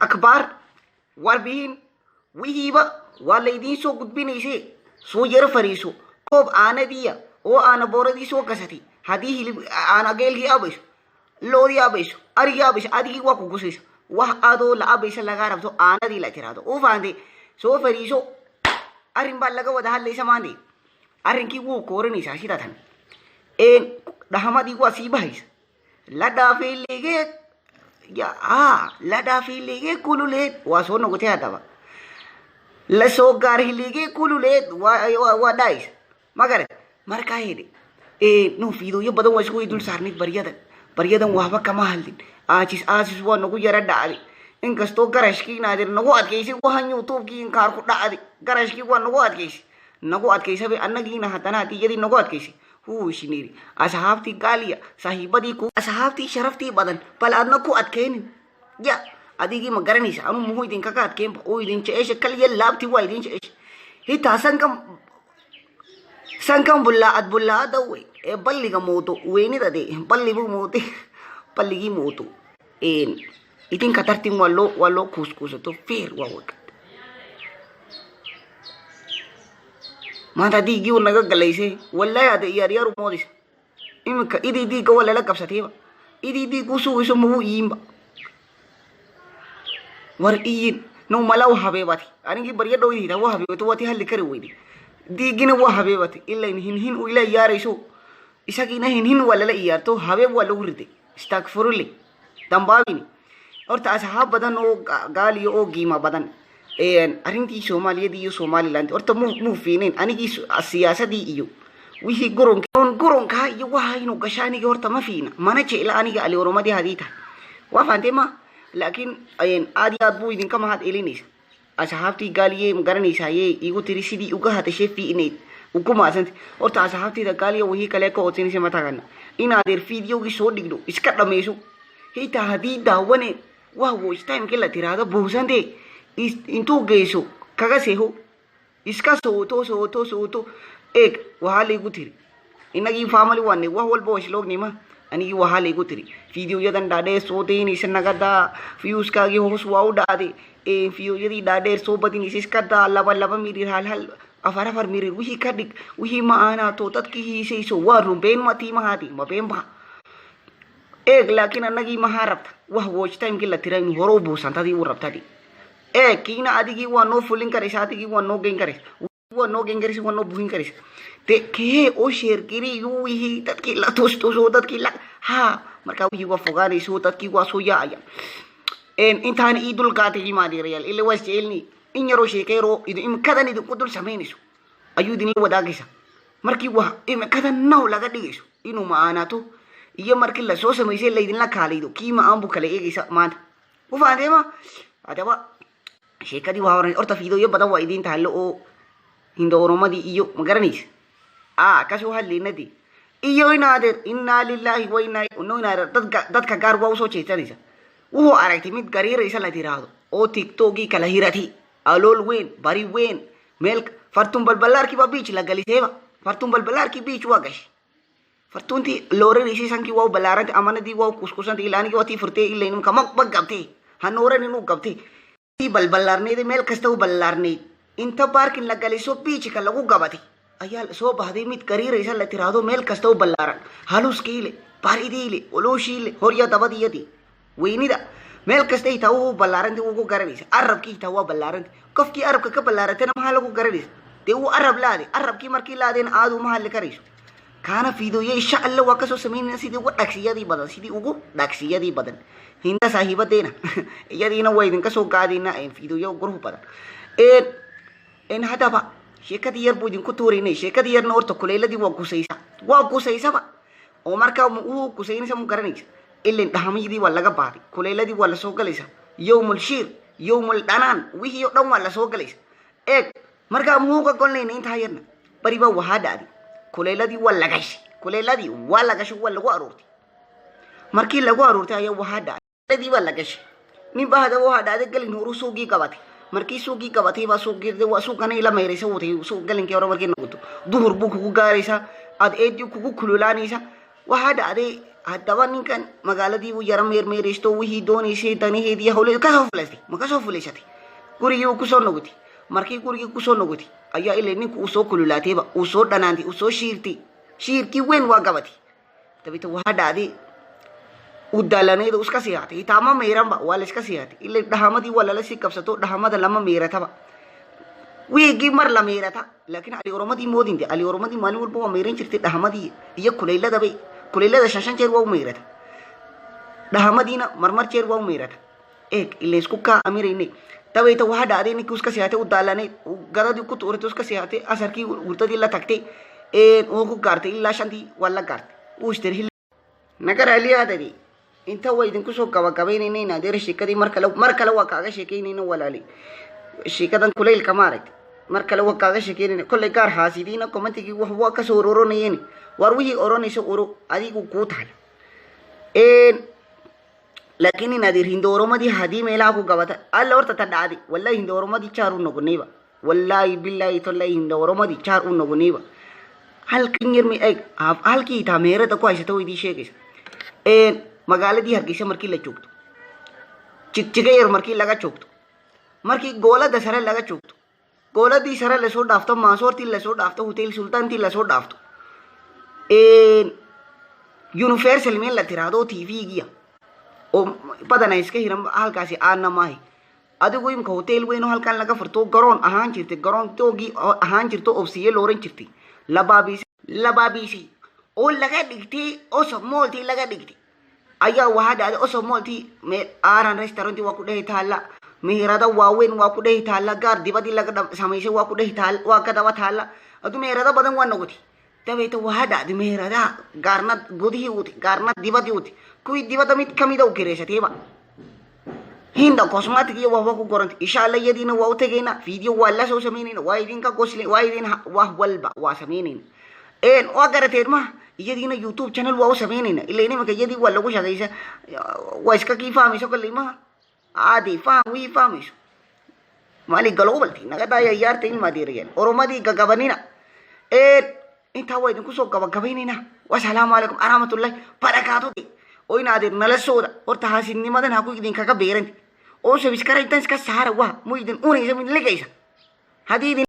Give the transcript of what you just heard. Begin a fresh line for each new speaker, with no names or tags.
Akhbaar, warbihin, wihiiba waa laydiin soo gudbinaysee. Soo yaro fariiso. Koob aanadiya oo aana booradii soo gasatay, haddii hilib aana geelkii abayso, loodii abayso, arigii abayso, adigii waa ku gusaysa. Wax adoo la abaysa lagaa rabto aanadii la tiraahdo u fahamtay. Soo fariiso, arrin baa laga wada hadlaysa maante. Arrinkii wuu kooranaysaa sida tan. Een dhahamadii waa sii bahaysa. La dhaafay ligee ya la dhaafay ligee kululeed waa soo noqotay. Haddaba la soo gaar hiligee kululeed waa dhaaysa, ma garat? Markaa hidhi no fiidooyo badan waa isku dul saarnayd baryadan. Baryadan waxba kama hadlin, aajis aasis waa nagu yara dhacday. Inkastoo garashkii naadir nagu adkaysay, waxaan YouTube-kii inkaar ku dhacday, garashkii waa nagu adkaysay, nagu adkaysabay annagiina. Haddana haddii iyadii nagu adkaysay, wuu isniiri asxaabtii gaaliya, saaxiibadii ku asxaabtii sharaftii badan, bal adna ku adkaynin ya. Adigii ma garanaysa anuu muhu idinkaga adkeynba oo idin jecesha kaliya laabtii waa idin jecesha. Hitaa sankan sankan bullaacad bullaacada wey ee balliga mooto weynida de balli buu moote, balligii mooto idinka tartin waa loo kuuskuusato feer waa wagad. Maanta diiggii naga galaysay, wallahi hade iyaar iyaar u moodaysa. Iminka idii diigga waa lala qabsatayba, idii diig u sugayso magu iyiinba. War iyin no malaw habeebati anigii barya dhowdihita waa habeebato, waati hadli kari weyday. Diigina waa habeebati ilayn hinhin uu ila iyaarayso, isagiina hinhin waa lala iyaarto, habeeb waa lagu riday. Istagfurule dambaabini. Horta asxaab badan oo gaaliya oo qiimo badan, arrintii Soomaaliyada iyo Somaliland horta mu fiinayn anigii siyaasadii iyo wixii guronka guronkaa iyo waxa inuu gasho anigii horta ma fiina, mana jecla aniga alioromadii hadii tahay, waa fahantay ma? Laakiin aad iyo aad buu idinka mahad celinaysa asxaabtii gaaliye, ma garanaysaayee igu tiri sidii uga hadashay fiinayd ugu maadsanta. Horta asxaabtayda gaaliya wixii kale ka codsanaysa mataqaana inaadeer videogii soo dhigno iska dhammayso, hitaa haddii daawane waa watch timekii la tiraahdo buusante intuu geyso kaga seho, iska sooto sooto sooto. Eeg, waxaa laygu tiri inagii family waane, wax walba waa isla anigii. Waxaa laygu tiri videoyadan dhaadheer soo daynaysa nagadaa, viewskaagii hoos waa u dhacday. Videoyadii dhaadheer soo badinaysa iska daa, laba laba mirir, hal hal, afar afar mirir wixii ka dhig, wixii ma aanaato dadkii hiisayso. Waa run, been ma tiimahaadi ma been ba? Eeg, laakiin annagii mahaa rabta wax watch timekii la tira in hore u buusantadii u rabtadi. Eeg, kiina adigii waa noo fulin karaysa, adigii waa noo geyn karaysa, waa noo geyn karaysa, waa noo buhin karaysa de kee oo sheergiriyu wixii dadkii la tustuso dadkii la ha. Markaa wixii waa fogaanayso, dadkii waa soo yaacaya. Intaan ii dul qaatay imaadirayaal ila waa isjecelni in yaroo sheekeyroo imikadan idinku dul samaynayso ayuu idinla wadaagaysa. Markii waa imikadan naw laga dhigayso inuu ma'aanaato iyo markii lasoo samaysay laydinla kaalaydo kii ma'aan buu kala eegaysa maanta u fahanteema. Haddaba sheekadii waa horan. Horta fiidooyo badan waa idiin tahallo oo hinda oromadii iyo ma garanaysa a kasoo hadlaynadii iyo inaadeer innaa lilaahi wa innaa no inaadeer. Dadka gaar waa usoo jeedsanaysa. Wuxuu aragtay mid gariiraysa la tiraahdo oo TikTokii kala hiratay, alool weyn, bari weyn, meel fartuun balbalaarkii baa beach la galiseeba. Fartuun balbalaarkii beach waa gashay, fartuuntii looranaysay sankii waa u ballaarantay, amanadii waa u kuskusantay. Ilaa anigii waa tii furtay ila inimka ma gabtay hanooran inuu gabtay tii balballaarnayd, meel kasta u ballaarnayd. Inta baarkin la galiso beachka lagu gabatay ayaa soo bahday mid gariiraysa la tiraahdo, meel kasta u ballaaran, haluskiile, baridiile, olooshiile, horya dabadiyadii weynida meel kasta hitaa u ballaarantay ugu garanaysa. Arabkii hitaa waa ballaarantay. Qofkii arabka ka ballaaratana maxaa lagu garanaysa? Dee uu arab laaday, arabkii markii laadeen aadu ma hadli karayso. Kaana fiidooye insha Allah waa kasoo samaynayna sidii ugu dhagsiyadii badan, sidii ugu dhagsiyadii badan. Hinda saaxiibadeena iyadiina waa idinka soo gaadaynaa fiidooyo guruf badan. Haddaba sheekadii yar buu idinku tuuraynay. Sheekadii yarna horta kulayladii waa kusaysa, waa kusaysaba oo markaa uu kusaynaysa mu garanaysa ilan dhahamyadii waa laga baaday, kulayladii waa lasoo galaysa, yowmul shiir, yowmul dhanaan, wixii oo dhan waa lasoo galaysa. Eeg, markaa muxuu ka golnayna intaa yarna bari baa waxaa dhacday kulayladii waa lagashay, kulayladii waa lagashay, waa lagu aroortay. Markii lagu aroortay ayaa waxaa dhacday kulayladii waa lagashay. Nin baa hadaba waxaa dhacday galin horu suuqii qabatay. Markii suuqii qabatay baa suuqii waa suuqana ila mayraysa watay. Suuq galinkii hore markii noqoto duhur buu kugu gaaraysaa, aad eedii kugu kululaanaysa. Waxaa dhacday Haddaba ninkan magaaladii buu yara meermeereysto, wixii doonaysay danaheedii hawleed kasoo fulaystay, ma kasoo fulaysatay, gurigii uu kusoo nogotay. Markii gurigii kusoo nogotay ayaa ilaa ninku uu soo kululaatayba, uu soo dhanaantay, uu soo shiirtay, shiirkii weyn waa gabatay. Dabita waxaa dhacday u daalanayda iska seexatay. Hitaa ma miiranba, waa la iska seexatay. Ila dhahamadii waa lala sii qabsato, dhahamada lama miirataba, wiigii mar la miirata. Laakiin Ali Oromadii moodinte, Ali Oromadii maalin walba waa miiran jirtay dhahamadii iyo kulayladabay. Kulaylada shan shan jeer waa u miirata, dhahamadiina marmar jeer waa u miirata. Eeg, ila isku kaa amirayne. Dabayta waxaa dhacday ninkii iska seexatay, u daalanay, gadadii ku tuuratay, iska seexatay. Asarkii hurdadii la tagtay, uu ku gaartay ilaa 5tii waa la gaartay, uu istirhi nagar aliyaadadi. Inta waa idinku soo gabagabaynayna in adeer sheekadii mar kale, mar kale waa kaaga sheekaynayna walaali. Sheekadan kulaylka maaragtay, mar kale waa kaaga sheekeynayna. Kollay gaar haasidiina commentigii wax waa kasoo ororonayeen. War wixii oranaysa oro, adigu kuu tahay. Laakiin in adeer Hindooromadii haddii meelaha ku gabata alla horta ta dhacday, wallahi Hindooromadii jaar u noqonayba, wallahi billahi tollahi Hindooromadii jaar u noqonayba. Halkan yar mi eeg, halkii taa meerada ku haysata way idii sheegaysa. Magaaladii Hargeysa markii la joogto, Jigjiga yar markii laga joogto, markii goolada sare laga joogto, gooladii sare lasoo dhaafto, Maasoortii lasoo dhaafto, Hotel Sultaantii lasoo dhaafto, Universal meel la tiraahdo TV-giya oo badana iska hiran halkaasi aana maahi. Adigu imka hotel weyn oo halkan laga furto, garoon ahaan jirtay, garoon toogii ahaan jirto, Obsiye looran jirtay, labaabiisay labaabiisay oo laga dhigtay Oso Malltii laga dhigtay ayaa waxaa dhacday. Oso Malltii meel Aaran Restaurant waa ku dhehi taalla, meherada waaweyn waa ku dhehi taalla, gaar dibadii laga samaysay waa ku dhehi taalla, waa ka daba taalla. Adu meherado badan waa noqotay. Dabeeta waxaa dhacday meheradaha gaarna gudihii uti, gaarna dibadii uti. Kuwii dibadda mid kamida u kireysatayba Hinda Cosmetic iyo waxba ku qorantay. Insha Allah iyadiina waa u tegaynaa, video waa la soo samaynayna, waa idinka gosle, waa idin wax walba waa samaynayna. Waa garateen ma iyadiina YouTube channel waa u samaynayna. Ila imanka iyadii waa lagu shaqaysa, waa iska kii fahmayso kolley maha aadi faham wii fahmayso mali globalti naga daaya yaarta ilmadeerayaal Oromadii gagabanina. Intaa waa idinku soo gabagabaynaynaa. Wasalaamu calaykum waraxmatullahi barakaatu. Oo in adeer nala sooda horta haasidnimadan ha ku idinkaga beeranta oo subscribe tan iska saara. Wah mu idin unaysa mid ligaysa haddii idin